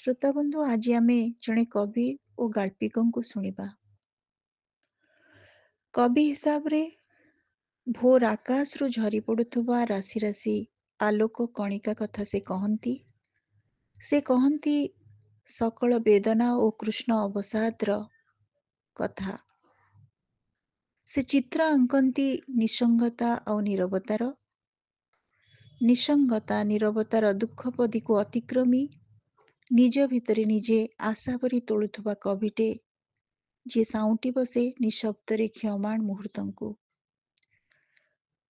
ଶ୍ରୋତାବନ୍ଧୁ, ଆଜି ଆମେ ଜଣେ କବି ଓ ଗାଳ୍ପିକଙ୍କୁ ଶୁଣିବା। କବି ହିସାବରେ ଭୋର ଆକାଶରୁ ଝରି ପଡୁଥିବା ରାଶି ରାଶି ଆଲୋକ କଣିକା କଥା ସେ କହନ୍ତି। ସେ କହନ୍ତି ସକଳ ବେଦନା ଓ କୃଷ୍ଣ ଅବସାଦର କଥା। ସେ ଚିତ୍ର ଆଙ୍କନ୍ତି ନିସଙ୍ଗତା ଆଉ ନିରବତାର। ନିସଙ୍ଗତା ନିରବତାର ଦୁଃଖପଦୀକୁ ଅତିକ୍ରମି ନିଜ ଭିତରେ ନିଜେ ଆଶା ଭରି ତୋଳୁଥିବା କବିଟେ, ଯିଏ ସାଉଁଟି ବସେ ନିଶବ୍ଦରେ କ୍ଷମାଣ ମୁହୂର୍ତ୍ତଙ୍କୁ।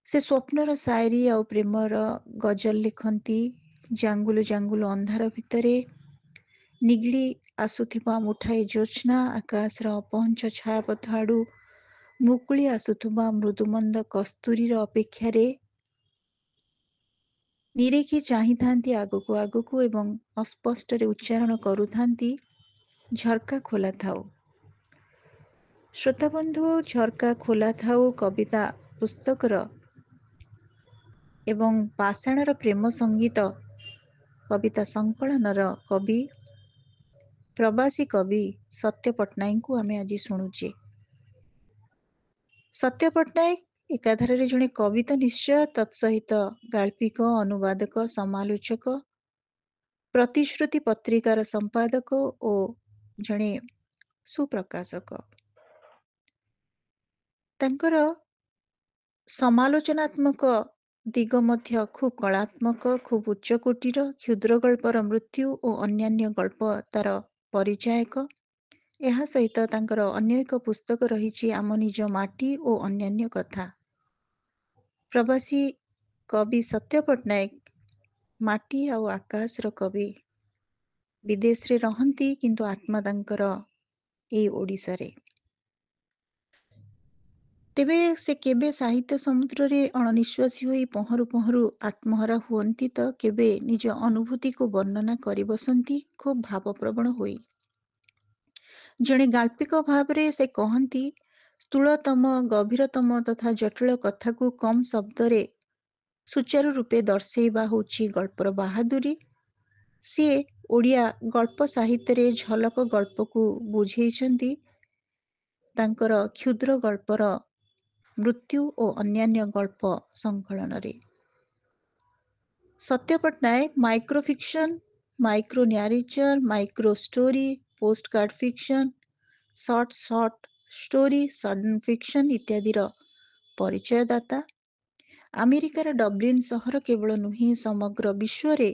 ସେ ସ୍ୱପ୍ନର ସାୟରୀ ଆଉ ପ୍ରେମର ଗଜଲ ଲେଖନ୍ତି। ଜାଙ୍ଗୁଲୁ ଜାଙ୍ଗୁଲୁ ଅନ୍ଧାର ଭିତରେ ନିଗିଡ଼ି ଆସୁଥିବା ମୁଠାଏ ଜ୍ୟୋତ୍ସ୍ନା, ଆକାଶର ଅପହଞ୍ଚ ଛାୟାପଥ ଆଡୁ ମୁକୁଳି ଆସୁଥିବା ମୃଦୁମନ୍ଦ କସ୍ତୁରୀର ଅପେକ୍ଷାରେ ନିରେଖି ଚାହିଁଥାନ୍ତି ଆଗକୁ ଆଗକୁ ଏବଂ ଅସ୍ପଷ୍ଟରେ ଉଚ୍ଚାରଣ କରୁଥାନ୍ତି, ଝରକା ଖୋଲା ଥାଉ। ଶ୍ରୋତାବନ୍ଧୁ, ଝରକା ଖୋଲା ଥାଉ କବିତା ପୁସ୍ତକର ଏବଂ ପାଷାଣର ପ୍ରେମ ସଙ୍ଗୀତ କବିତା ସଂକଳନର କବି, ପ୍ରବାସୀ କବି ସତ୍ୟ ପଟ୍ଟନାୟକଙ୍କୁ ଆମେ ଆଜି ଶୁଣୁଛେ। ସତ୍ୟ ପଟ୍ଟନାୟକ ଏକାଧାରରେ ଜଣେ କବି ତ ନିଶ୍ଚୟ, ତତ୍ସହିତ ଗାଳ୍ପିକ, ଅନୁବାଦକ, ସମାଲୋଚକ, ପ୍ରତିଶ୍ରୁତି ପତ୍ରିକାର ସମ୍ପାଦକ ଓ ଜଣେ ସୁପ୍ରକାଶକ। ତାଙ୍କର ସମାଲୋଚନାତ୍ମକ ଦିଗ ମଧ୍ୟ ଖୁବ୍ କଳାତ୍ମକ, ଖୁବ୍ ଉଚ୍ଚକୋଟୀର। କ୍ଷୁଦ୍ର ଗଳ୍ପର ମୃତ୍ୟୁ ଓ ଅନ୍ୟାନ୍ୟ ଗଳ୍ପ ତାର ପରିଚାୟକ। ଏହା ସହିତ ତାଙ୍କର ଅନ୍ୟ ଏକ ପୁସ୍ତକ ରହିଛି, ଆମ ନିଜ ମାଟି ଓ ଅନ୍ୟାନ୍ୟ କଥା। ପ୍ରବାସୀ କବି ସତ୍ୟ ପଟ୍ଟନାୟକ ମାଟି ଆଉ ଆକାଶର କବି। ବିଦେଶରେ ରହନ୍ତି, କିନ୍ତୁ ଆତ୍ମା ତାଙ୍କର ଏଇ ଓଡ଼ିଶାରେ। ତେବେ ସେ କେବେ ସାହିତ୍ୟ ସମୁଦ୍ରରେ ଅଣନିଶ୍ୱାସୀ ହୋଇ ପହଁରୁ ପହଁରୁ ଆତ୍ମହରା ହୁଅନ୍ତି ତ କେବେ ନିଜ ଅନୁଭୂତିକୁ ବର୍ଣ୍ଣନା କରି ବସନ୍ତି ଖୁବ୍ ଭାବପ୍ରବଣ ହୋଇ। ଜଣେ ଗାଳ୍ପିକ ଭାବରେ ସେ କହନ୍ତି, ସ୍ଥୂଳତମ, ଗଭୀରତମ ତଥା ଜଟିଳ କଥାକୁ କମ୍ ଶବ୍ଦରେ ସୁଚାରୁ ରୂପେ ଦର୍ଶେଇବା ହେଉଛି ଗଳ୍ପର ବାହାଦୁରୀ। ସିଏ ଓଡ଼ିଆ ଗଳ୍ପ ସାହିତ୍ୟରେ ଝଲକ ଗଳ୍ପକୁ ବୁଝେଇଛନ୍ତି ତାଙ୍କର କ୍ଷୁଦ୍ର ଗଳ୍ପର ମୃତ୍ୟୁ ଓ ଅନ୍ୟାନ୍ୟ ଗଳ୍ପ ସଂକଳନରେ। Satya Pattnaik micro fiction, micro narrative, micro story, postcard fiction, short short story, sudden fiction ଇତ୍ୟାଦିର ପରିଚୟଦାତା। ଆମେରିକାର ଡବ୍ଲିନ୍ ସହର କେବଳ ନୁହେଁ, ସମଗ୍ର ବିଶ୍ୱରେ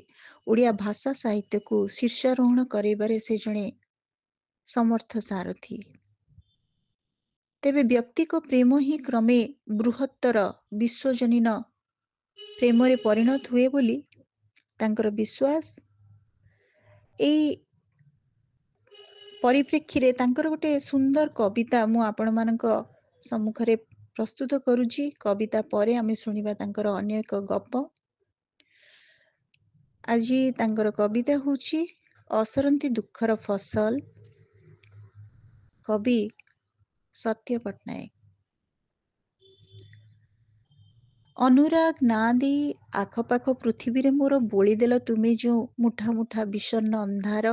ଓଡ଼ିଆ ଭାଷା ସାହିତ୍ୟକୁ ଶୀର୍ଷାରୋହଣ କରାଇବାରେ ସେ ଜଣେ ସମର୍ଥ ସାରଥୀ। ତେବେ ବ୍ୟକ୍ତିକ ପ୍ରେମ ହିଁ କ୍ରମେ ବୃହତ୍ତର ବିଶ୍ୱଜନୀନ ପ୍ରେମରେ ପରିଣତ ହୁଏ ବୋଲି ତାଙ୍କର ବିଶ୍ୱାସ। ଏଇ ପରିପ୍ରେକ୍ଷୀରେ ତାଙ୍କର ଗୋଟେ ସୁନ୍ଦର କବିତା ମୁଁ ଆପଣମାନଙ୍କ ସମ୍ମୁଖରେ ପ୍ରସ୍ତୁତ କରୁଛି। କବିତା ପରେ ଆମେ ଶୁଣିବା ତାଙ୍କର ଅନ୍ୟ ଏକ ଗପ। ଆଜି ତାଙ୍କର କବିତା ହେଉଛି ଅସରନ୍ତି ଦୁଃଖର ଫସଲ। କବି ସତ୍ୟ ପଟ୍ଟନାୟକ। ଅନୁରାଗ ନାଁ ଦେଇ ଆଖପାଖ ପୃଥିବୀରେ ମୋର ବୋଳିଦେଲ ତୁମେ ଯେଉଁ ମୁଠା ମୁଠା ବିଷଣ୍ଣ ଅନ୍ଧାର।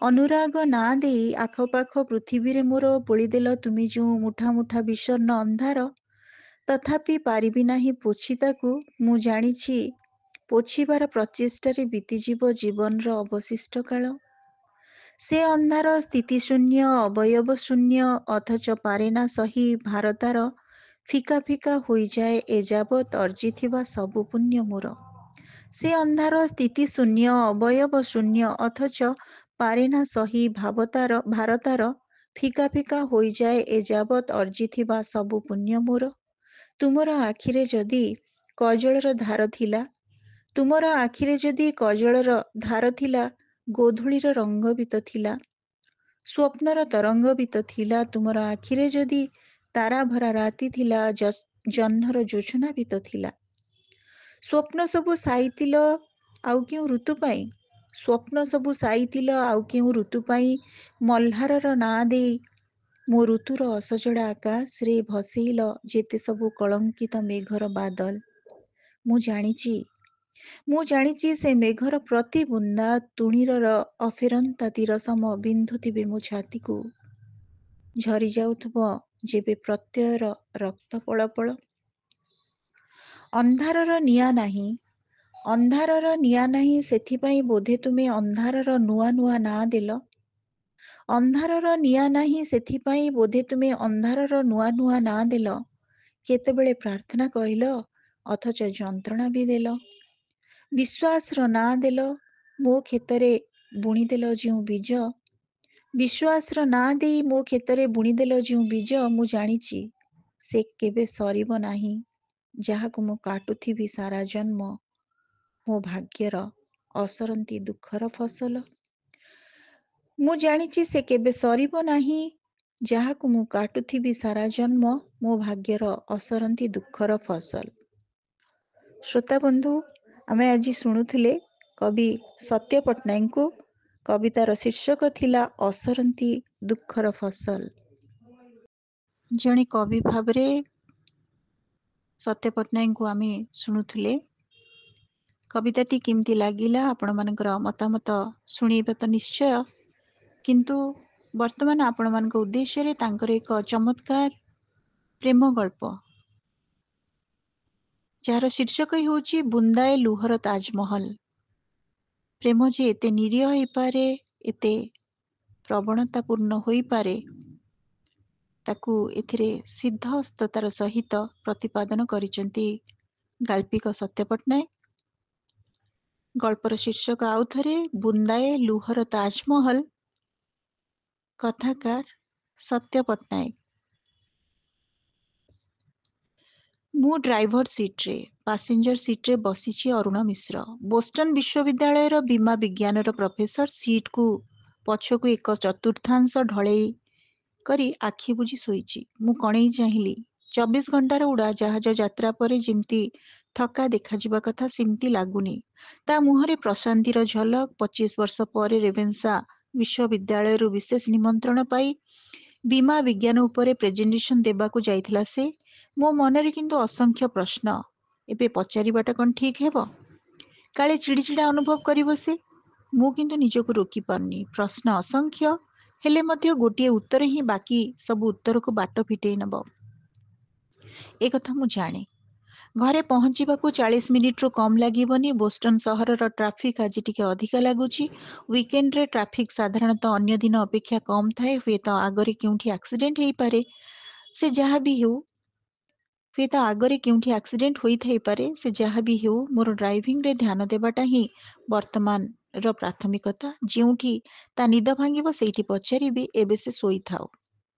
ଅନୁରାଗ ନାଁ ଦେଇ ଆଖପାଖ ପୃଥିବୀରେ ମୋର ବୋଳିଦେଲ ତୁମେ ଯେଉଁ ମୁଠା ମୁଠା ବିଷଣ୍ଣ ଅନ୍ଧାର, ତଥାପି ପାରିବି ନାହିଁ ପୋଛି ତାକୁ। ମୁଁ ଜାଣିଛି, ପୋଛିବାର ପ୍ରଚେଷ୍ଟାରେ ବିତିଯିବ ଜୀବନର ଅବଶିଷ୍ଟ କାଳ। ସେ ଅନ୍ଧାର ସ୍ଥିତିଶୂନ୍ୟ, ଅବୟବ ଶୂନ୍ୟ, ଅଥଚ ପାରେନା ସହି ଭାରତାର, ଫିକା ଫିକା ହୋଇଯାଏ ଏଯାବତ୍ ଅର୍ଜିଥିବା ସବୁ ପୁଣ୍ୟ ମୋର। ସେ ଅନ୍ଧାର ସ୍ଥିତିଶୂନ୍ୟ, ଅବୟବ ଶୂନ୍ୟ, ଅଥଚ ପାରେନା ସହି ଭାବତାର ଭାରତାର, ଫିକା ଫିକା ହୋଇଯାଏ ଏଯାବତ୍ ଅର୍ଜିଥିବା ସବୁ ପୁଣ୍ୟ ମୋର। ତୁମର ଆଖିରେ ଯଦି କଜଳର ଧାର ଥିଲା, ତୁମର ଆଖିରେ ଯଦି କଜଳର ଧାର ଥିଲା, ଗୋଧୂଳିର ରଙ୍ଗ ବି ତ ଥିଲା, ସ୍ୱପ୍ନର ତରଙ୍ଗ ବି ତ ଥିଲା। ତୁମର ଆଖିରେ ଯଦି ତାରା ଭରା ରାତି ଥିଲା, ଜହ୍ନର ଜୋଛନା ବି ତ ଥିଲା। ସ୍ୱପ୍ନ ସବୁ ସାଇତିଲ ଆଉ କେଉଁ ଋତୁ ପାଇଁ, ସ୍ୱପ୍ନ ସବୁ ସାଇତିଲ ଆଉ କେଉଁ ଋତୁ ପାଇଁ, ମହ୍ଲାରର ନାଁ ଦେଇ ମୋ ଋତୁର ଅସଜଡ଼ା ଆକାଶରେ ଭସେଇଲ ଯେତେ ସବୁ କଳଙ୍କିତ ମେଘର ବାଦଲ। ମୁଁ ଜାଣିଛି, ମୁଁ ଜାଣିଛି ସେ ମେଘର ପ୍ରତି ବୁନ୍ଦା ତୁଣୀରର ଅଫେରନ୍ତା ତୀର ସମ ବିନ୍ଧୁଥିବେ ମୋ ଛାତିକୁ, ଝରି ଯାଉଥିବ ଯେବେ ପ୍ରତ୍ୟୟର ରକ୍ତ ପଳପଳ। ଅନ୍ଧାରର ନିଆଁ ନାହିଁ, ଅନ୍ଧାରର ନିଆଁ ନାହିଁ, ସେଥିପାଇଁ ବୋଧେ ତୁମେ ଅନ୍ଧାରର ନୂଆ ନୂଆ ନାଁ ଦେଲ। ଅନ୍ଧାରର ନିଆଁ ନାହିଁ, ସେଥିପାଇଁ ବୋଧେ ତୁମେ ଅନ୍ଧାରର ନୂଆ ନୂଆ ନାଁ ଦେଲ। କେତେବେଳେ ପ୍ରାର୍ଥନା କହିଲ, ଅଥଚ ଯନ୍ତ୍ରଣା ବି ଦେଲ। ବିଶ୍ୱାସର ନାଁ ଦେଲ, ମୋ କ୍ଷେତରେ ବୁଣିଦେଲ ଯେଉଁ ବୀଜ। ବିଶ୍ୱାସର ନାଁ ଦେଇ ମୋ କ୍ଷେତରେ ବୁଣିଦେଲ ଯେଉଁ ବୀଜ, ମୁଁ ଜାଣିଛି ସେ କେବେ ସରିବ ନାହିଁ, ଯାହାକୁ ମୁଁ କାଟୁଥିବି ସାରା ଜନ୍ମ, ମୋ ଭାଗ୍ୟର ଅସରନ୍ତି ଦୁଃଖର ଫସଲ। ମୁଁ ଜାଣିଛି ସେ କେବେ ସରିବ ନାହିଁ, ଯାହାକୁ ମୁଁ କାଟୁଥିବି ସାରା ଜନ୍ମ, ମୋ ଭାଗ୍ୟର ଅସରନ୍ତି ଦୁଃଖର ଫସଲ। ଶ୍ରୋତା ବନ୍ଧୁ, ଆମେ ଆଜି ଶୁଣୁଥିଲେ କବି ସତ୍ୟ ପଟ୍ଟନାୟକଙ୍କୁ। କବିତାର ଶୀର୍ଷକ ଥିଲା ଅସରନ୍ତି ଦୁଃଖର ଫସଲ। ଜଣେ କବି ଭାବରେ ସତ୍ୟ ପଟ୍ଟନାୟକଙ୍କୁ ଆମେ ଶୁଣୁଥିଲେ। କବିତାଟି କେମିତି ଲାଗିଲା ଆପଣମାନଙ୍କର ମତାମତ ଶୁଣେଇବେ ତ ନିଶ୍ଚୟ, କିନ୍ତୁ ବର୍ତ୍ତମାନ ଆପଣମାନଙ୍କ ଉଦ୍ଦେଶ୍ୟରେ ତାଙ୍କର ଏକ ଚମତ୍କାର ପ୍ରେମ ଗଳ୍ପ, ଯାହାର ଶୀର୍ଷକ ହେଉଛି ବୁନ୍ଦାଏ ଲୁହର ତାଜମହଲ। ପ୍ରେମ ଯେ ଏତେ ନିରୀହ ହେଇପାରେ, ଏତେ ପ୍ରବଣତାପୂର୍ଣ୍ଣ ହୋଇପାରେ, ତାକୁ ଏଥିରେ ସିଦ୍ଧହସ୍ତତାର ସହିତ ପ୍ରତିପାଦନ କରିଛନ୍ତି ଗାଳ୍ପିକ ସତ୍ୟ ପଟ୍ଟନାୟକ। ଗଳ୍ପର ଶୀର୍ଷକ ଆଉ ଥରେ ବୁନ୍ଦାଏ ଲୁହର ତାଜମହଲ, କଥାକାର ସତ୍ୟ ପଟ୍ଟନାୟକ। ମୁଁ ଡ୍ରାଇଭର ସିଟ୍ରେ, ପାସେଞ୍ଜର ସିଟ୍ରେ ବସିଛି ଅରୁଣ ମିଶ୍ର। ବୋଷ୍ଟନ ବିଶ୍ୱବିଦ୍ୟାଳୟର ବୀମା ବିଜ୍ଞାନର ପ୍ରଫେସର। ସିଟ୍କୁ ପଛକୁ ଏକ ଚତୁର୍ଥାଂଶ ଢଳେଇ କରି ଆଖି ବୁଜି ଶୋଇଛି। ମୁଁ କଣେଇ ଚାହିଁଲି। 24 ଘଣ୍ଟାର ଉଡ଼ାଜାହାଜ ଯାତ୍ରା ପରେ ଯେମିତି ଥକା ଦେଖାଯିବା କଥା ସେମିତି ଲାଗୁନି। ତା ମୁହଁରେ ପ୍ରଶାନ୍ତିର ଝଲକ। 25 ବର୍ଷ ପରେ ରେଭେନ୍ସା ବିଶ୍ୱବିଦ୍ୟାଳୟରୁ ବିଶେଷ ନିମନ୍ତ୍ରଣ ପାଇ ବୀମା ବିଜ୍ଞାନ ଉପରେ ପ୍ରେଜେଣ୍ଟେସନ ଦେବାକୁ ଯାଇଥିଲା ସେ। ମୋ ମନରେ କିନ୍ତୁ ଅସଂଖ୍ୟ ପ୍ରଶ୍ନ। ଏବେ ପଚାରିବାଟା କ'ଣ ଠିକ୍ ହେବ? କାଳେ ଚିଡ଼ିଚିଡ଼ା ଅନୁଭବ କରିବ ସେ। ମୁଁ କିନ୍ତୁ ନିଜକୁ ରୋକି ପାରୁନି। ପ୍ରଶ୍ନ ଅସଂଖ୍ୟ ହେଲେ ମଧ୍ୟ ଗୋଟିଏ ଉତ୍ତର ହିଁ ବାକି ସବୁ ଉତ୍ତରକୁ ବାଟ ଫିଟେଇ ନେବ, ଏ କଥା ମୁଁ ଜାଣେ। ଘରେ ପହଞ୍ଚିବାକୁ 40 ମିନିଟରୁ କମ୍ ଲାଗିବନି। ବୋଷ୍ଟନ ସହରର ଟ୍ରାଫିକ୍ ଆଜି ଟିକେ ଅଧିକା ଲାଗୁଛି। ୱିକେଣ୍ଡରେ ଟ୍ରାଫିକ୍ ସାଧାରଣତଃ ଅନ୍ୟ ଦିନ ଅପେକ୍ଷା କମ୍ ଥାଏ। ହୁଏତ ଆଗରେ କେଉଁଠି ଆକ୍ସିଡେଣ୍ଟ ହେଇପାରେ। ସେ ଯାହା ବି ହେଉ, ହୁଏତ ଆଗରେ କେଉଁଠି ଆକ୍ସିଡେଣ୍ଟ ହୋଇଥାଇପାରେ। ସେ ଯାହା ବି ହେଉ, ମୋର ଡ୍ରାଇଭିଂରେ ଧ୍ୟାନ ଦେବାଟା ହିଁ ବର୍ତ୍ତମାନର ପ୍ରାଥମିକତା। ଯେଉଁଠି ତା ନିଦ ଭାଙ୍ଗିବ ସେଇଠି ପଚାରିବି, ଏବେ ସେ ଶୋଇଥାଉ।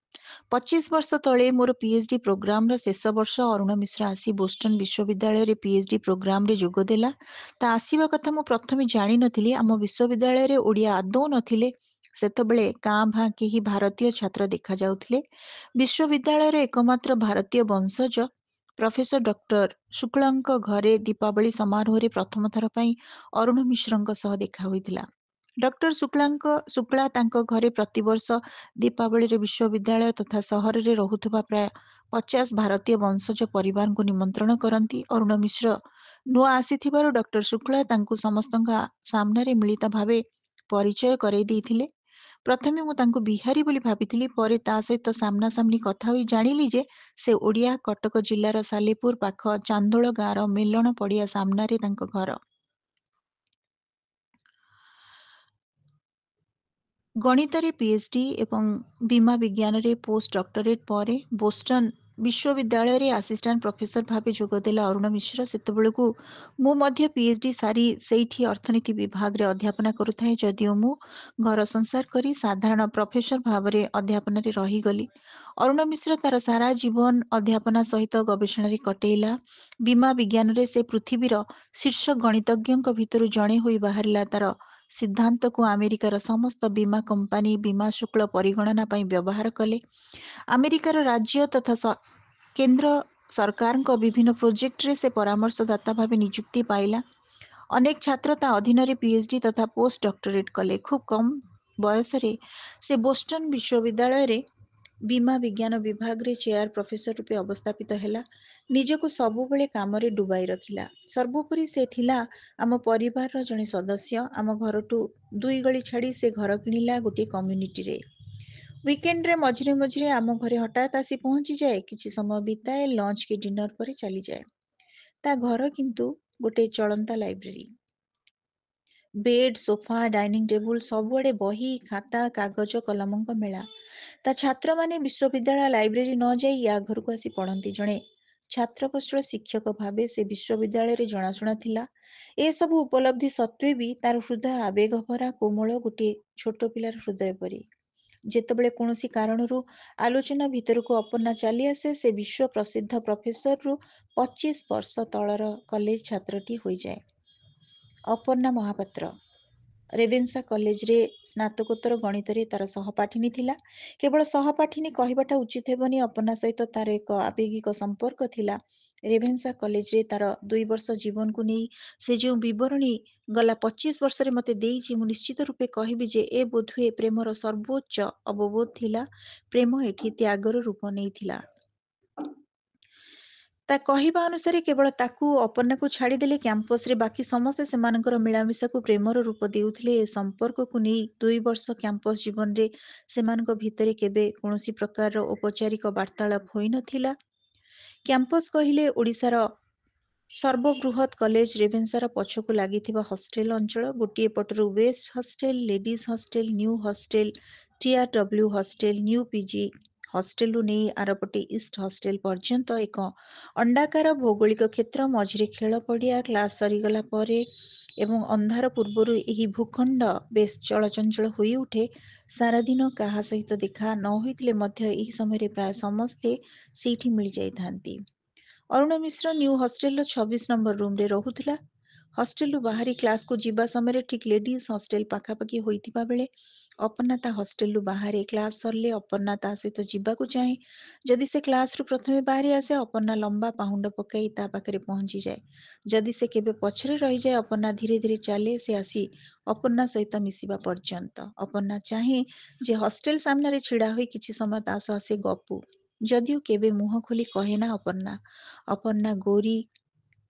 25 ବର୍ଷ ତଳେ ମୋର ପିଏଚଡି ପ୍ରୋଗ୍ରାମର ଶେଷ ବର୍ଷ। ଅରୁଣ ମିଶ୍ର ଆସି ବୋଷ୍ଟନ ବିଶ୍ୱବିଦ୍ୟାଳୟରେ ପିଏଚଡି ପ୍ରୋଗ୍ରାମରେ ଯୋଗ ଦେଲା। ତା ଆସିବା କଥା ମୁଁ ପ୍ରଥମେ ଜାଣିନଥିଲି। ଆମ ବିଶ୍ୱବିଦ୍ୟାଳୟରେ ଓଡ଼ିଆ ଆଦୌ ନଥିଲେ। ସେତେବେଳେ କାଁ ଭାଁ କେହି ଭାରତୀୟ ଛାତ୍ର ଦେଖାଯାଉଥିଲେ। ବିଶ୍ୱବିଦ୍ୟାଳୟର ଏକମାତ୍ର ଭାରତୀୟ ବଂଶଜ ପ୍ରଫେସର ଡକ୍ଟର ଶୁକ୍ଳଙ୍କ ଘରେ ଦୀପାବଳି ସମାରୋହରେ ପ୍ରଥମ ଥର ପାଇଁ ଅରୁଣ ମିଶ୍ରଙ୍କ ସହ ଦେଖା ହୋଇଥିଲା। ଡକ୍ଟର ଶୁକ୍ଳା ତାଙ୍କ ଘରେ ପ୍ରତିବର୍ଷ ଦୀପାବଳିରେ ବିଶ୍ୱବିଦ୍ୟାଳୟ ତଥା ସହରରେ ରହୁଥିବା ପ୍ରାୟ 50 ଭାରତୀୟ ବଂଶଜ ପରିବାରଙ୍କୁ ନିମନ୍ତ୍ରଣ କରନ୍ତି। ଅରୁଣ ମିଶ୍ର ନୂଆ ଆସିଥିବାରୁ ଡକ୍ଟର ଶୁକ୍ଳା ତାଙ୍କୁ ସମସ୍ତଙ୍କ ସାମ୍ନାରେ ମିଳିତ ଭାବେ ପରିଚୟ କରେଇ ଦେଇଥିଲେ। ପ୍ରଥମେ ମୁଁ ତାଙ୍କୁ ବିହାରୀ ବୋଲି ଭାବିଥିଲି। ପରେ ତା ସହିତ ସାମ୍ନାସାମ୍ନି କଥା ହୋଇ ଜାଣିଲି ଯେ ସେ ଓଡ଼ିଆ। କଟକ ଜିଲ୍ଲାର ସାଲେପୁର ପାଖ ଚାନ୍ଦୋଳ ଗାଁର ମେଲଣ ପଡ଼ିଆ ସାମ୍ନାରେ ତାଙ୍କ ଘର। ଗଣିତରେ ପିଏଚଡି ଏବଂ ବୀମା ବିଜ୍ଞାନରେ ପୋଷ୍ଟ ଡକ୍ଟରେଟ୍ ପରେ ବୋଷ୍ଟନ ବିଶ୍ୱବିଦ୍ୟାଳୟରେ ଆସିଷ୍ଟାଣ୍ଟ ପ୍ରଫେସର ଭାବେ ଯୋଗଦେଲା ଅରୁଣ ମିଶ୍ର। ସେତେବେଳକୁ ମୁଁ ମଧ୍ୟ ପିଏଚଡି ସାରି ସେଇଠି ଅର୍ଥନୀତି ବିଭାଗରେ ଅଧ୍ୟାପନା କରୁଥାଏ, ଯଦିଓ ମୁଁ ଘର ସଂସାର କରି ସାଧାରଣ ପ୍ରଫେସର ଭାବରେ ଅଧ୍ୟାପନାରେ ରହିଗଲି। ଅରୁଣ ମିଶ୍ର ତାର ସାରା ଜୀବନ ଅଧ୍ୟାପନା ସହିତ ଗବେଷଣାରେ କଟେଇଲା। ବୀମା ବିଜ୍ଞାନରେ ସେ ପୃଥିବୀର ଶୀର୍ଷ ଗଣିତଜ୍ଞଙ୍କ ଭିତରୁ ଜଣେ ହୋଇ ବାହାରିଲା। ତାର ସିଦ୍ଧାନ୍ତକୁ ଆମେରିକାର ସମସ୍ତ ବୀମା କମ୍ପାନୀ ବୀମା ଶୁଳ୍କ ପରିଗଣନା ପାଇଁ ବ୍ୟବହାର କଲେ। ଆମେରିକାର ରାଜ୍ୟ ତଥା କେନ୍ଦ୍ର ସରକାରଙ୍କ ବିଭିନ୍ନ ପ୍ରୋଜେକ୍ଟରେ ସେ ପରାମର୍ଶଦାତା ଭାବେ ନିଯୁକ୍ତି ପାଇଲା। ଅନେକ ଛାତ୍ର ତା ଅଧୀନରେ ପିଏଚଡି ତଥା ପୋଷ୍ଟ ଡକ୍ଟରେଟ୍ କଲେ। ଖୁବ୍ କମ୍ ବୟସରେ ସେ ବୋଷ୍ଟନ ବିଶ୍ୱବିଦ୍ୟାଳୟରେ ବୀମା ବିଜ୍ଞାନ ବିଭାଗରେ ଚେୟାର ପ୍ରଫେସର ରୂପେ ଅବସ୍ଥାପିତ ହେଲା। ନିଜକୁ ସବୁବେଳେ କାମରେ ଡୁବାଇ ରଖିଲା। ସର୍ବୋପରି ସେ ଥିଲା ଆମ ପରିବାରର ଜଣେ ସଦସ୍ୟ। ଆମ ଘରଠୁ ଦୁଇ ଗଳି ଛାଡ଼ି ସେ ଘର କିଣିଲା ଗୋଟିଏ କମ୍ୟୁନିଟିରେ। ୱିକେଣ୍ଡରେ ମଝିରେ ମଝିରେ ଆମ ଘରେ ହଠାତ୍ ଆସି ପହଞ୍ଚିଯାଏ, କିଛି ସମୟ ବିତାଏ, ଲଞ୍ଚ କି ଡିନର ପରେ ଚାଲିଯାଏ। ତା ଘର କିନ୍ତୁ ଗୋଟେ ଚଳନ୍ତା library. Bed, sofa, dining table ସବୁଆଡ଼େ ବହି, ଖାତା, କାଗଜ, କଲମଙ୍କ ମେଳା। ତା ଛାତ୍ରମାନେ ବିଶ୍ୱବିଦ୍ୟାଳୟ ଲାଇବ୍ରେରୀ ନ ଯାଇ ୟା ଘରକୁ ଆସି ପଢ଼ନ୍ତି। ଜଣେ ଛାତ୍ରବତ୍ସଳ ଶିକ୍ଷକ ଭାବେ ସେ ବିଶ୍ୱବିଦ୍ୟାଳୟରେ ଜଣାଶୁଣା ଥିଲା। ଏସବୁ ଉପଲବ୍ଧି ସତ୍ତ୍ୱେ ବି ତାର ହୃଦୟ ଆବେଗ ଭରା, କୋମଳ, ଗୋଟିଏ ଛୋଟ ପିଲାର ହୃଦୟ ପରି। ଯେତେବେଳେ କୌଣସି କାରଣରୁ ଆଲୋଚନା ଭିତରକୁ ଅପର୍ଣ୍ଣା ଚାଲିଆସେ, ସେ ବିଶ୍ୱ ପ୍ରସିଦ୍ଧ ପ୍ରଫେସରରୁ 25 ବର୍ଷ ତଳର କଲେଜ ଛାତ୍ରଟି ହୋଇଯାଏ। ଅପର୍ଣ୍ଣା ମହାପାତ୍ର ରେଭେନ୍ସା କଲେଜରେ ସ୍ନାତକୋତ୍ତର ଗଣିତରେ ତାର ସହପାଠିନୀ ଥିଲା। କେବଳ ସହପାଠିନୀ କହିବାଟା ଉଚିତ ହେବନି, ଅପର୍ଣ୍ଣା ସହିତ ତାର ଏକ ଆବେଗିକ ସମ୍ପର୍କ ଥିଲା। ରେଭେନ୍ସା କଲେଜରେ ତାର 2 ବର୍ଷ ଜୀବନକୁ ନେଇ ସେ ଯେଉଁ ବିବରଣୀ ଗଲା 25 ବର୍ଷରେ ମୋତେ ଦେଇଛି, ମୁଁ ନିଶ୍ଚିତ ରୂପେ କହିବି ଯେ ଏ ବୋଧହୁଏ ପ୍ରେମର ସର୍ବୋଚ୍ଚ ଅବବୋଧ ଥିଲା। ପ୍ରେମ ଏଠି ତ୍ୟାଗର ରୂପ ନେଇଥିଲା। ତା କହିବା ଅନୁସାରେ କେବଳ ତାକୁ, ଅପର୍ଣ୍ଣାକୁ ଛାଡ଼ିଦେଲେ କ୍ୟାମ୍ପସରେ ବାକି ସମସ୍ତେ ସେମାନଙ୍କର ମିଳାମିଶାକୁ ପ୍ରେମର ରୂପ ଦେଉଥିଲେ। ଏ ସମ୍ପର୍କକୁ ନେଇ 2 ବର୍ଷ କ୍ୟାମ୍ପସ ଜୀବନରେ ସେମାନଙ୍କ ଭିତରେ କେବେ କୌଣସି ପ୍ରକାରର ଔପଚାରିକ ବାର୍ତ୍ତାଳାପ ହୋଇନଥିଲା। କ୍ୟାମ୍ପସ କହିଲେ ଓଡ଼ିଶାର ସର୍ବବୃହତ୍ କଲେଜ ରେଭେନ୍ସାର ପଛକୁ ଲାଗିଥିବା ହଷ୍ଟେଲ ଅଞ୍ଚଳ। ଗୋଟିଏ ପଟରୁ west hostel, ladies hostel, new hostel, TRW hostel, new PG ହଷ୍ଟେଲରୁ ନେଇ ଆରପଟେ ଇଷ୍ଟ ହଷ୍ଟେଲ ପର୍ଯ୍ୟନ୍ତ ଏକ ଅଣ୍ଡାକାର ଭୌଗୋଳିକ କ୍ଷେତ୍ର। ମଝିରେ ଖେଳ ପଡ଼ିଆ। କ୍ଲାସ ସରିଗଲା ପରେ ଏବଂ ଅନ୍ଧାର ପୂର୍ବରୁ ଏହି ଭୂଖଣ୍ଡ ବେଶ୍ ଚଳଚଞ୍ଚଳ ହୋଇଉଠେ। ସାରାଦିନ କାହା ସହିତ ଦେଖା ନ ହୋଇଥିଲେ ମଧ୍ୟ ଏହି ସମୟରେ ପ୍ରାୟ ସମସ୍ତେ ସେଇଠି ମିଳିଯାଇଥାନ୍ତି। ଅରୁଣ ମିଶ୍ର ନ୍ୟୁ ହଷ୍ଟେଲର 26 ନମ୍ବର ରୁମ୍ରେ ରହୁଥିଲା। ହଷ୍ଟେଲରୁ ବାହାରି କ୍ଲାସକୁ ଯିବା ସମୟରେ ଠିକ୍ ଲେଡିଜ୍ ହଷ୍ଟେଲ ପାଖାପାଖି ହୋଇଥିବା ବେଳେ ଅପର୍ଣ୍ଣା ତା ହଷ୍ଟେଲରୁ ବାହାରେ। କ୍ଲାସ ସରିଲେ ଅପର୍ଣ୍ଣା ତା ସହିତ ଯିବାକୁ ଚାହେଁ। ଯଦି ସେ କ୍ଲାସରୁ ପ୍ରଥମେ ବାହାରି ଆସେ, ଅପର୍ଣ୍ଣା ଲମ୍ବା ପାହୁଣ୍ଡ ପକାଇ ତା ପାଖରେ ପହଞ୍ଚିଯାଏ। ଯଦି ସେ କେବେ ପଛରେ ରହିଯାଏ, ଅପର୍ଣ୍ଣା ଧୀରେ ଧୀରେ ଚାଲେ ସେ ଆସି ଅପର୍ଣ୍ଣା ସହିତ ମିଶିବା ପର୍ଯ୍ୟନ୍ତ। ଅପର୍ଣ୍ଣା ଚାହେଁ ଯେ ହଷ୍ଟେଲ ସାମ୍ନାରେ ଛିଡ଼ା ହୋଇ କିଛି ସମୟ ତା ସହ ସେ ଗପୁ, ଯଦିଓ କେବେ ମୁହଁ ଖୋଲି କହେ ନା ଅପର୍ଣ୍ଣା। ଅପର୍ଣ୍ଣା ଗୋରୀ,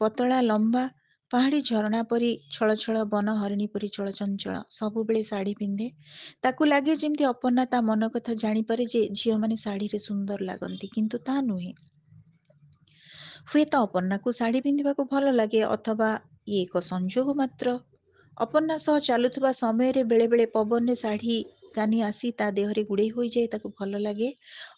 ପତଳା, ଲମ୍ବା, ପାହାଡ଼ି ଝରଣା ପରି ଛଳଛଳ, ବନ ହରିଣୀ ପରି ଚଳଚଞ୍ଚଳ। ସବୁବେଳେ ଶାଢ଼ୀ ପିନ୍ଧେ। ତାକୁ ଲାଗେ ଯେମିତି ଅପର୍ଣ୍ଣା ତା ମନ କଥା ଜାଣିପାରେ ଯେ ଝିଅମାନେ ଶାଢ଼ୀରେ ସୁନ୍ଦର ଲାଗନ୍ତି, କିନ୍ତୁ ତା ନୁହେଁ। ହୁଏତ ଅପର୍ଣ୍ଣାକୁ ଶାଢ଼ୀ ପିନ୍ଧିବାକୁ ଭଲ ଲାଗେ, ଅଥବା ଇଏ ଏକ ସଂଯୋଗ ମାତ୍ର। ଅପର୍ଣ୍ଣା ସହ ଚାଲୁଥିବା ସମୟରେ ବେଳେବେଳେ ପବନରେ ଶାଢ଼ୀ କାନି ଆସି ତା ଦେହରେ ଗୁଡ଼େଇ ହୋଇଯାଏ। ତାକୁ ଭଲ ଲାଗେ।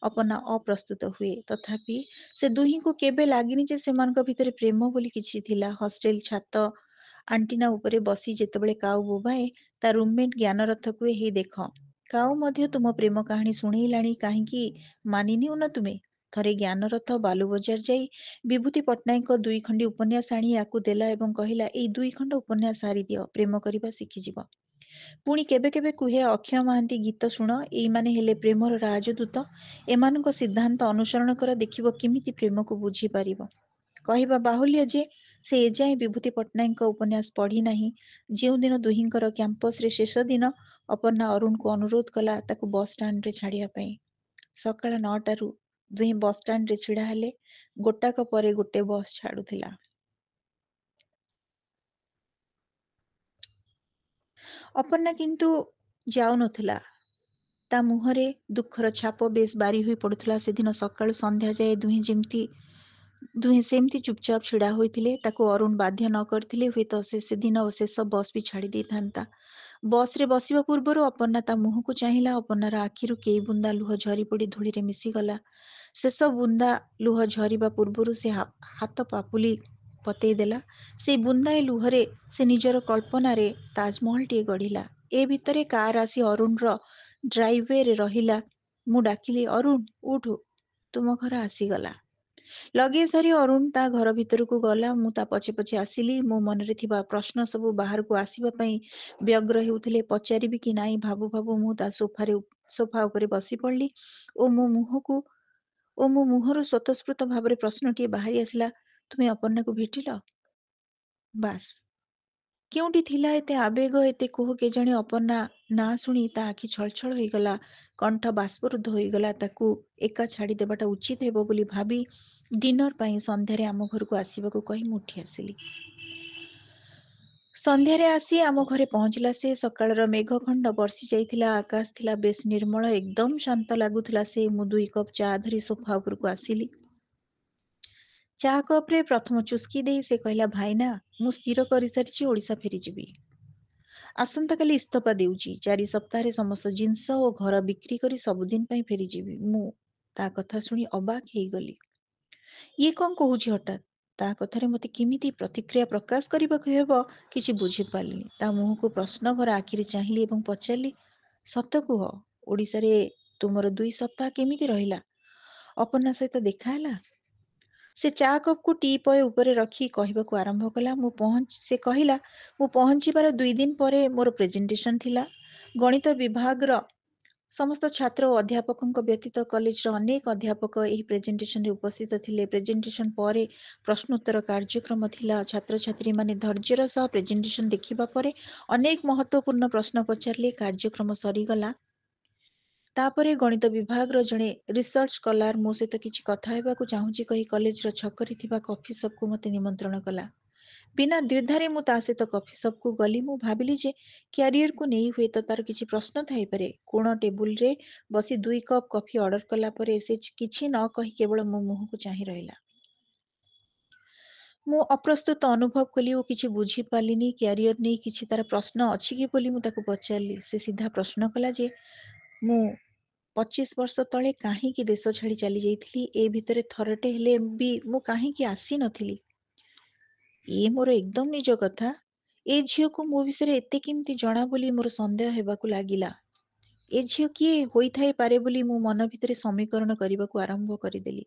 ଅପର୍ଣ୍ଣା ଅପ୍ରସ୍ତୁତ ହୁଏ। ତଥାପି ସେ ଦୁହିଁଙ୍କୁ କେବେ ଲାଗିନି ଯେ ସେମାନଙ୍କ ଭିତରେ ପ୍ରେମ ବୋଲି କିଛି ଥିଲା। ହଷ୍ଟେଲ ଛାତ ଆଣ୍ଟିନା ଉପରେ ବସି ଯେତେବେଳେ କାଉ ବୋବାଏ, ତା ରୁମମେଟ୍ ଜ୍ଞାନରଥ କୁହେ, ହେଇ ଦେଖ, କାଉ ମଧ୍ୟ ତୁମ ପ୍ରେମ କାହାଣୀ ଶୁଣେଇଲାଣି, କାହିଁକି ମାନି ନିଉନ ତୁମେ? ଥରେ ଜ୍ଞାନରଥ ବାଲୁବଜାର ଯାଇ ବିଭୂତି ପଟ୍ଟନାୟକଙ୍କ 2 ଖଣ୍ଡି ଉପନ୍ୟାସ ଆଣି ୟାକୁ ଦେଲା ଏବଂ କହିଲା, ଏଇ 2 ଖଣ୍ଡ ଉପନ୍ୟାସ ସାରିଦିଅ, ପ୍ରେମ କରିବା ଶିଖିଯିବ। ପୁଣି କେବେ କେବେ କୁହେ, ଅକ୍ଷୟ ମହାନ୍ତି ଗୀତ ଶୁଣ, ଏଇମାନେ ହେଲେ ପ୍ରେମର ରାଜଦୂତ, ଏମାନଙ୍କ ସିଦ୍ଧାନ୍ତ ଅନୁସରଣ କର, ଦେଖିବ କେମିତି ପ୍ରେମକୁ ବୁଝିପାରିବ। କହିବା ବାହୁଲ୍ୟ ଯେ ସେ ଏଯାଏଁ ବିଭୂତି ପଟ୍ଟନାୟକଙ୍କ ଉପନ୍ୟାସ ପଢ଼ି ନାହିଁ। ଯେଉଁଦିନ ଦୁହିଁଙ୍କର କ୍ୟାମ୍ପସରେ ଶେଷ ଦିନ, ଅପର୍ଣ୍ଣା ଅରୁଣକୁ ଅନୁରୋଧ କଲା ତାକୁ ବସଷ୍ଟାଣ୍ଡରେ ଛାଡ଼ିବା ପାଇଁ। ସକାଳ 9ଟାରୁ ଦୁହେଁ ବସଷ୍ଟାଣ୍ଡରେ ଛିଡ଼ା ହେଲେ। ଗୋଟାକ ପରେ ଗୋଟେ ବସ୍ ଛାଡ଼ୁଥିଲା। ଅପର୍ଣ୍ଣା କିନ୍ତୁ ଯାଉନଥିଲା। ତା ମୁହଁରେ ଦୁଃଖର ଛାପ ବେଶ୍ ବାରି ହୋଇ ପଡ଼ୁଥିଲା। ସେଦିନ ସକାଳୁ ସନ୍ଧ୍ୟା ଯାଏ ଦୁହେଁ ସେମିତି ଚୁପଚାପ ଛିଡ଼ା ହୋଇଥିଲେ। ତାକୁ ଅରୁଣ ବାଧ୍ୟ ନ କରିଥିଲେ ହୁଏତ ସେ ସେଦିନ ଶେଷ ବସ୍ ବି ଛାଡ଼ି ଦେଇଥାନ୍ତା। ବସ୍ରେ ବସିବା ପୂର୍ବରୁ ଅପର୍ଣ୍ଣା ତା ମୁହଁକୁ ଚାହିଁଲା। ଅପର୍ଣ୍ଣାର ଆଖିରୁ କେଇ ବୁନ୍ଦା ଲୁହ ଝରିପଡ଼ି ଧୂଳିରେ ମିଶିଗଲା। ଶେଷ ବୁନ୍ଦା ଲୁହ ଝରିବା ପୂର୍ବରୁ ସେ ହାତ ପାପୁଲି ପତେଇ ଦେଲା। ସେଇ ବୁନ୍ଦାଏ ଲୁହରେ ସେ ନିଜର କଳ୍ପନାରେ ତାଜମହଲଟିଏ ଗଢ଼ିଲା। ଏ ଭିତରେ କାର ଆସି ଅରୁଣର ଡ୍ରାଇଭୱେରେ ରହିଲା। ମୁଁ ଡାକିଲି, ଅରୁଣ ଉଠୁ, ତୁମ ଘର ଆସିଗଲା। ଲଗେଜ ଧରି ଅରୁଣ ତା ଘର ଭିତରକୁ ଗଲା। ମୁଁ ତା ପଛେ ପଛେ ଆସିଲି। ମୋ ମନରେ ଥିବା ପ୍ରଶ୍ନ ସବୁ ବାହାରକୁ ଆସିବା ପାଇଁ ବ୍ୟଗ୍ର ହେଉଥିଲେ। ପଚାରିବି କି ନାହିଁ ଭାବୁ ଭାବୁ ମୁଁ ତା ସୋଫା ଉପରେ ବସି ପଡ଼ିଲି ଓ ମୋ ମୁହଁରୁ ସ୍ୱତଃସ୍ଫୂର୍ତ୍ତ ଭାବରେ ପ୍ରଶ୍ନଟିଏ ବାହାରି ଆସିଲା, ତୁମେ ଅପର୍ଣ୍ଣାକୁ ଭେଟିଲ? ବାସ୍, କେଉଁଠି ଥିଲା ଏତେ ଆବେଗ, ଏତେ କୋହ କେଜାଣି? ଅପର୍ଣ୍ଣା ନାଁ ଶୁଣି ତା ଆଖି ଛଳଛଳ ହୋଇଗଲା, କଣ୍ଠ ବାଷ୍ପରୁଦ୍ଧ ହୋଇଗଲା। ତାକୁ ଏକା ଛାଡ଼ିଦେବାଟା ଉଚିତ ହେବ ବୋଲି ଭାବି ଡିନର ପାଇଁ ସନ୍ଧ୍ୟାରେ ଆମ ଘରକୁ ଆସିବାକୁ କହି ମୁଁ ଉଠି ଆସିଲି। ସନ୍ଧ୍ୟାରେ ଆସି ଆମ ଘରେ ପହଞ୍ଚିଲା ସେ। ସକାଳର ମେଘଖଣ୍ଡ ବର୍ଷି ଯାଇଥିଲା। ଆକାଶ ଥିଲା ବେଶ ନିର୍ମଳ, ଏକଦମ ଶାନ୍ତ ଲାଗୁଥିଲା ସେ। ମୁଁ 2 କପ୍ ଚା ଧରି ସୋଫା ଉପରକୁ ଆସିଲି। ଚା କପ୍ରେ ପ୍ରଥମ ଚୁସ୍କି ଦେଇ ସେ କହିଲା, ଭାଇନା, ମୁଁ ସ୍ଥିର କରିସାରିଛି ଓଡ଼ିଶା ଫେରିଯିବି। ଆସନ୍ତାକାଲି ଇସ୍ତଫା ଦେଉଛି। 4 ସପ୍ତାହରେ ସମସ୍ତ ଜିନିଷ ଓ ଘର ବିକ୍ରି କରି ସବୁଦିନ ପାଇଁ ଫେରିଯିବି। ମୁଁ ତା କଥା ଶୁଣି ଅବାକ୍ ହେଇଗଲି। ଇଏ କଣ କହୁଛି ହଠାତ୍? ତା କଥାରେ ମୋତେ କେମିତି ପ୍ରତିକ୍ରିୟା ପ୍ରକାଶ କରିବାକୁ ହେବ କିଛି ବୁଝିପାରିଲିନି। ତା ମୁହଁକୁ ପ୍ରଶ୍ନଭରା ଆଖିରେ ଚାହିଁଲି ଏବଂ ପଚାରିଲି, ସତ କୁହ, ଓଡ଼ିଶାରେ ତୁମର 2 ସପ୍ତାହ କେମିତି ରହିଲା? ଅପର୍ଣ୍ଣା ସହିତ ଦେଖା ହେଲା? ସେ ଚା କପ୍କୁ ଟି ପୟ ଉପରେ ରଖି କହିବାକୁ ଆରମ୍ଭ କଲା। ସେ କହିଲା, ମୁଁ ପହଞ୍ଚିବାର 2 ଦିନ ପରେ ମୋର ପ୍ରେଜେଣ୍ଟେସନ ଥିଲା। ଗଣିତ ବିଭାଗର ସମସ୍ତ ଛାତ୍ର ଓ ଅଧ୍ୟାପକଙ୍କ ବ୍ୟତୀତ କଲେଜର ଅନେକ ଅଧ୍ୟାପକ ଏହି ପ୍ରେଜେଣ୍ଟେସନରେ ଉପସ୍ଥିତ ଥିଲେ। ପ୍ରେଜେଣ୍ଟେସନ ପରେ ପ୍ରଶ୍ନୋତ୍ତର କାର୍ଯ୍ୟକ୍ରମ ଥିଲା। ଛାତ୍ରଛାତ୍ରୀମାନେ ଧୈର୍ଯ୍ୟର ସହ ପ୍ରେଜେଣ୍ଟେସନ ଦେଖିବା ପରେ ଅନେକ ମହତ୍ତ୍ୱପୂର୍ଣ୍ଣ ପ୍ରଶ୍ନ ପଚାରିଲେ। କାର୍ଯ୍ୟକ୍ରମ ସରିଗଲା। ତାପରେ ଗଣିତ ବିଭାଗର ଜଣେ ରିସର୍ଚ୍ଚ ସ୍କଲାର ମୋ ସହିତ କିଛି କଥା ହେବାକୁ ଚାହୁଁଛି କହି କଲେଜର ଛକରେ ଥିବା କଫି ସପ୍କୁ ମୋତେ ନିମନ୍ତ୍ରଣ କଲା। ବିନା ଦ୍ୱିଧାରେ ମୁଁ ତା ସହିତ କଫି ସପ୍କୁ ଗଲି। ମୁଁ ଭାବିଲି ଯେ କ୍ୟାରିୟରକୁ ନେଇ ହୁଏତ ତାର କିଛି ପ୍ରଶ୍ନ ଥାଇପାରେ। କୋଣ ଟେବୁଲରେ ବସି 2 କପ୍ କଫି ଅର୍ଡର କଲା ପରେ ସେ କିଛି ନ କହି କେବଳ ମୋ ମୁହଁକୁ ଚାହିଁ ରହିଲା। ମୁଁ ଅପ୍ରସ୍ତୁତ ଅନୁଭବ କଲି ଓ କିଛି ବୁଝିପାରିଲିନି। କ୍ୟାରିୟର ନେଇ କିଛି ତାର ପ୍ରଶ୍ନ ଅଛି କି ବୋଲି ମୁଁ ତାକୁ ପଚାରିଲି। ସେ ସିଧା ପ୍ରଶ୍ନ କଲା ଯେ ମୁଁ 25 ବର୍ଷ ତଳେ କାହିଁକି ଦେଶ ଛାଡ଼ି ଚାଲି ଯାଇଥିଲି, ଏ ଭିତରେ ଥରଟେ ହେଲେ ବି ମୁଁ କାହିଁକି ଆସିନଥିଲି। ଏ ମୋର ଏକଦମ ନିଜ କଥା। ଏ ଝିଅକୁ ମୋ ବିଷୟରେ ଏତେ କେମିତି ଜଣା ବୋଲି ମୋର ସନ୍ଦେହ ହେବାକୁ ଲାଗିଲା। ଏ ଝିଅ କିଏ ହୋଇଥାଇପାରେ ବୋଲି ମୁଁ ମନ ଭିତରେ ସମୀକରଣ କରିବାକୁ ଆରମ୍ଭ କରିଦେଲି।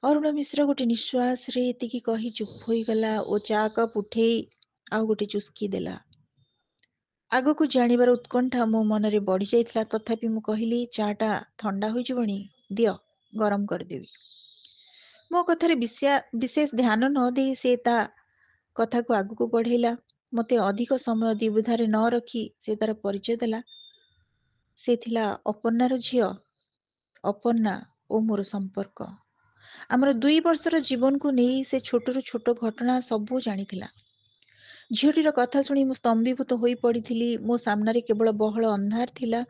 ଅରୁଣ ମିଶ୍ର ଗୋଟେ ନିଶ୍ୱାସରେ ଏତିକି କହି ଚୁପ୍ ହୋଇଗଲା ଓ ଚା କପ୍ ଉଠେଇ ଆଉ ଗୋଟେ ଚୁସ୍କି ଦେଲା। ଆଗକୁ ଜାଣିବାର ଉତ୍କଣ୍ଠା ମୋ ମନରେ ବଢି ଯାଇଥିଲା। ତଥାପି ମୁଁ କହିଲି, ଚାଟା ଥଣ୍ଡା ହୋଇଯିବଣି, ଦିଅ ଗରମ କରିଦେବି। ମୋ କଥାରେ ବିଶେଷ ଧ୍ୟାନ ନ ଦେଇ ସେ ତା କଥାକୁ ଆଗକୁ ବଢେଇଲା। ମୋତେ ଅଧିକ ସମୟ ଦ୍ୱିବିଧାରେ ନ ରଖି ସେ ତାର ପରିଚୟ ଦେଲା। ସେ ଥିଲା ଅପର୍ଣ୍ଣାର ଝିଅ। ଅପର୍ଣ୍ଣା ଓ ମୋର ସମ୍ପର୍କ, ଆମର 2 ବର୍ଷର ଜୀବନକୁ ନେଇ ସେ ଛୋଟରୁ ଛୋଟ ଘଟଣା ସବୁ ଜାଣିଥିଲା। ଝିଅଟିର କଥା ଶୁଣି ମୁଁ ସ୍ତମ୍ଭୀଭୂତ ହୋଇ ପଡ଼ିଥିଲି। ମୋ ସାମ୍ନାରେ କେବଳ ବହଳ ଅନ୍ଧାର ଥିଲା।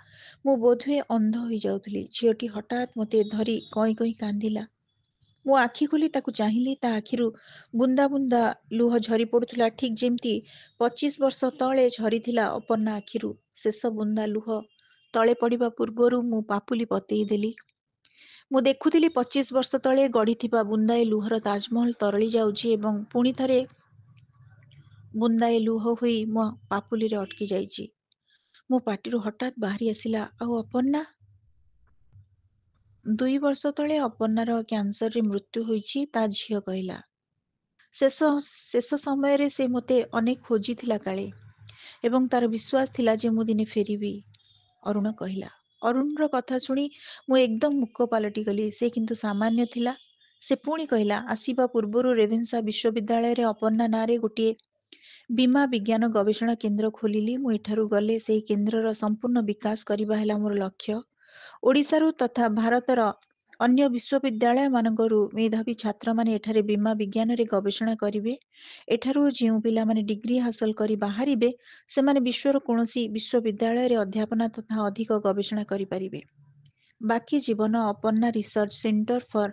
ମୁଁ ବୋଧହୁଏ ଅନ୍ଧ ହୋଇଯାଉଥିଲି। ଝିଅଟି ହଠାତ୍ ମୋତେ ଧରି କଇଁ କଇଁ କାନ୍ଦିଲା। ମୁଁ ଆଖି ଖୋଲି ତାକୁ ଚାହିଁଲି। ତା ଆଖିରୁ ବୁନ୍ଦା ବୁନ୍ଦା ଲୁହ ଝରି ପଡୁଥିଲା, ଠିକ୍ ଯେମିତି 25 ବର୍ଷ ତଳେ ଝରିଥିଲା ଅପର୍ଣ୍ଣା ଆଖିରୁ। ଶେଷ ବୁନ୍ଦା ଲୁହ ତଳେ ପଡ଼ିବା ପୂର୍ବରୁ ମୁଁ ପାପୁଲି ପତେଇ ଦେଲି। ମୁଁ ଦେଖୁଥିଲି 25 ବର୍ଷ ତଳେ ଗଢ଼ିଥିବା ବୁନ୍ଦାଏ ଲୁହର ତାଜମହଲ ତରଳି ଯାଉଛି ଏବଂ ପୁଣି ଥରେ ବୁନ୍ଦାଏ ଲୁହ ହୋଇ ମୋ ପାପୁଲିରେ ଅଟକି ଯାଇଛି। ମୋ ପାଟିରୁ ହଠାତ୍ ବାହାରି ଆସିଲା, ଆଉ ଅପର୍ଣ୍ଣା? 2 ବର୍ଷ ତଳେ ଅପର୍ଣ୍ଣାର କ୍ୟାନ୍ସରରେ ମୃତ୍ୟୁ ହୋଇଛି, ତା ଝିଅ କହିଲା। ଶେଷ ଶେଷ ସମୟରେ ସେ ମୋତେ ଅନେକ ଖୋଜିଥିଲା କାଳେ, ଏବଂ ତାର ବିଶ୍ୱାସ ଥିଲା ଯେ ମୁଁ ଦିନେ ଫେରିବି, ଅରୁଣ କହିଲା। ଅରୁଣର କଥା ଶୁଣି ମୁଁ ଏକଦମ ମୂକ ପାଲଟିଗଲି। ସେ କିନ୍ତୁ ସାମାନ୍ୟ ଥିଲା। ସେ ପୁଣି କହିଲା, ଆସିବା ପୂର୍ବରୁ ରେଭେନ୍ସା ବିଶ୍ୱବିଦ୍ୟାଳୟରେ ଅପର୍ଣ୍ଣା ନାଁରେ ଗୋଟିଏ ବୀମା ବିଜ୍ଞାନ ଗବେଷଣା କେନ୍ଦ୍ର ଖୋଲିଲି। ମୁଁ ଏଠାରୁ ଗଲେ ସେହି କେନ୍ଦ୍ରର ସମ୍ପୂର୍ଣ୍ଣ ବିକାଶ କରିବା ହେଲା ମୋର ଲକ୍ଷ୍ୟ। ଓଡ଼ିଶାରୁ ତଥା ଭାରତର ଅନ୍ୟ ବିଶ୍ୱବିଦ୍ୟାଳୟମାନଙ୍କରୁ ମେଧାବୀ ଛାତ୍ରମାନେ ଏଠାରେ ବୀମା ବିଜ୍ଞାନରେ ଗବେଷଣା କରିବେ। ଏଠାରୁ ଯେଉଁ ପିଲାମାନେ ଡିଗ୍ରୀ ହାସଲ କରି ବାହାରିବେ, ସେମାନେ ବିଶ୍ୱର କୌଣସି ବିଶ୍ୱବିଦ୍ୟାଳୟରେ ଅଧ୍ୟାପନା ତଥା ଅଧିକ ଗବେଷଣା କରିପାରିବେ। ବାକି ଜୀବନ ଅପର୍ଣ୍ଣା ରିସର୍ଚ୍ଚ ସେଣ୍ଟର ଫର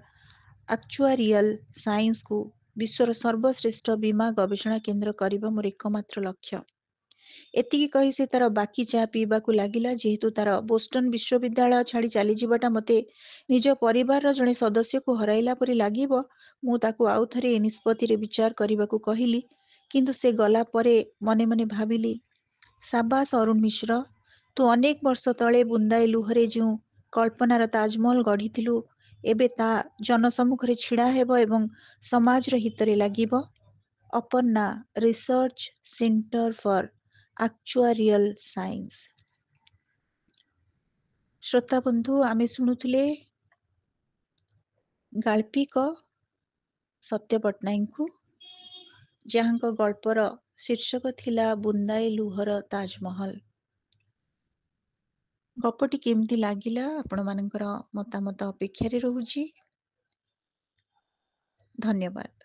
ଆକ୍ଚୁଆରିଆଲ ସାଇନ୍ସକୁ ବିଶ୍ୱର ସର୍ବଶ୍ରେଷ୍ଠ ବୀମା ଗବେଷଣା କେନ୍ଦ୍ର କରିବା ମୋର ଏକମାତ୍ର ଲକ୍ଷ୍ୟ। ଏତିକି କହି ସେ ତାର ବାକି ଚା ପିଇବାକୁ ଲାଗିଲା। ଯେହେତୁ ତାର ବୋଷ୍ଟନ ବିଶ୍ୱବିଦ୍ୟାଳୟ ଛାଡ଼ି ଚାଲିଯିବାଟା ମୋତେ ନିଜ ପରିବାରର ଜଣେ ସଦସ୍ୟକୁ ହରାଇଲା ପରି ଲାଗିବ, ମୁଁ ତାକୁ ଆଉ ଥରେ ଏ ନିଷ୍ପତ୍ତିରେ ବିଚାର କରିବାକୁ କହିଲି। କିନ୍ତୁ ସେ ଗଲା ପରେ ମନେ ମନେ ଭାବିଲି, ସାବାସ ଅରୁଣ ମିଶ୍ର, ତୁ ଅନେକ ବର୍ଷ ତଳେ ବୁନ୍ଦାଏ ଲୁହରେ ଯେଉଁ କଳ୍ପନାର ତାଜମହଲ ଗଢ଼ିଥିଲୁ, ଏବେ ତା ଜନସମ୍ମୁଖରେ ଛିଡ଼ା ହେବ ଏବଂ ସମାଜର ହିତରେ ଲାଗିବ। Aparna research centre for actuarial science. ଶ୍ରୋତା ବନ୍ଧୁ, ଆମେ ଶୁଣୁଥିଲେ ଗାଳ୍ପିକ ସତ୍ୟ ପଟ୍ଟନାୟକଙ୍କୁ, ଯାହାଙ୍କ ଗଳ୍ପର ଶୀର୍ଷକ ଥିଲା ବୁନ୍ଦାଏ ଲୁହର ତାଜମହଲ। ଗପଟି କେମିତି ଲାଗିଲା ଆପଣମାନଙ୍କର ମତାମତ ଅପେକ୍ଷାରେ ରହୁଛି। ଧନ୍ୟବାଦ।